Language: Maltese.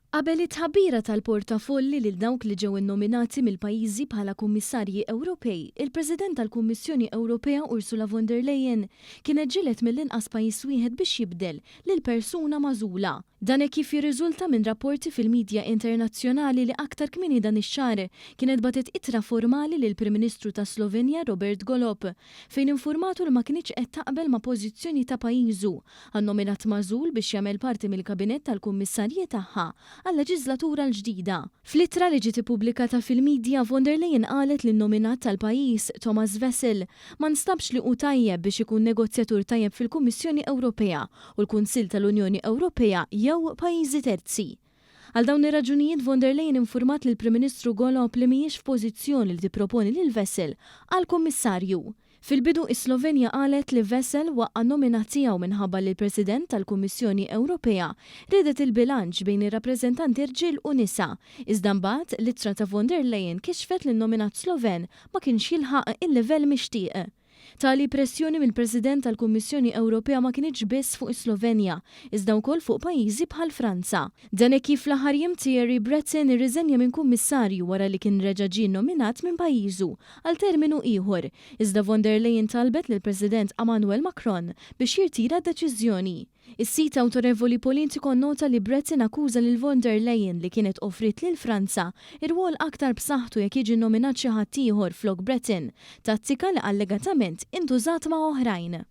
Qabel it-tħabbira tal-portafolli lil dawk li ġew innominati mill-pajjiżi bħala Kummissarji Ewropej, il-President tal-Kummissjoni Ewropea Ursula von der Leyen kienet ġiegħlet mill-inqas pajjiż wieħed biex jibdel lill-persuna magħżula. Dan hekk kif jirriżulta minn rapporti fil-midja internazzjonali li aktar kmieni dan ix-xahar kienet bagħtet ittra formali lill-Prim Ministru tas-Slovenja Robert Golob fejn infurmatu li ma kinitx qed taqbel ma' pożizzjoni ta' pajjiżu għan-nominat magħżul biex jagħmel parti mill-kabinett tal-kummissarji tagħha għal-leġiżlatura l-ġdida. Fl-ittra li ġiet ippubblikata fil-midja, von der Leyen qalet li n-nominat tal-pajjiż, Thomas Wessel, ma nstabx li hu tajjeb biex ikun negozjatur tajjeb fil-Kummissjoni Ewropea u l-Kunsill tal-Unjoni Ewropea jew pajjiżi terzi. Għal dawn ir-raġunijiet von der Leyen infurmat lill-Prim Ministru Golob li mhijiex f'pożizzjoni li tipproponi lil Wessel għal Kummissarju. Fil-bidu is-Slovenja qalet li Wessel waqqa' n-nomina tiegħu minħabba li l-President tal-Kummissjoni Ewropea riedet il-bilanċ bejn ir-rappreżentanti rġiel u nisa, iżda mbagħad l-ittra ta' von der Leyen kixfet li n-nominat Sloven ma kienx jilħaq il-livell mixtieq. Tali pressjoni mill-President tal-Kummissjoni Ewropea ma kinitx biss fuq is-Slovenja, iżda wkoll fuq pajjiżi bħal Franza. Dan hekk kif fl-aħħar jiem Thierry Breton irriżenja minn Kummissarju wara li kien reġa' ġie nnominat minn pajjiżu għal terminu ieħor, iżda von der Leyen talbet lill-President Emmanuel Macron biex jirtira d-deċiżjoni. Is-sit awtorevoli Politico nnota li Breton akkuża lil von der Leyen li kienet offriet lil Franza rwol aktar b'saħħtu jekk jiġi nnominat xi ħadd ieħor flok Breton, tattika li allegatament intużat ma' oħrajn.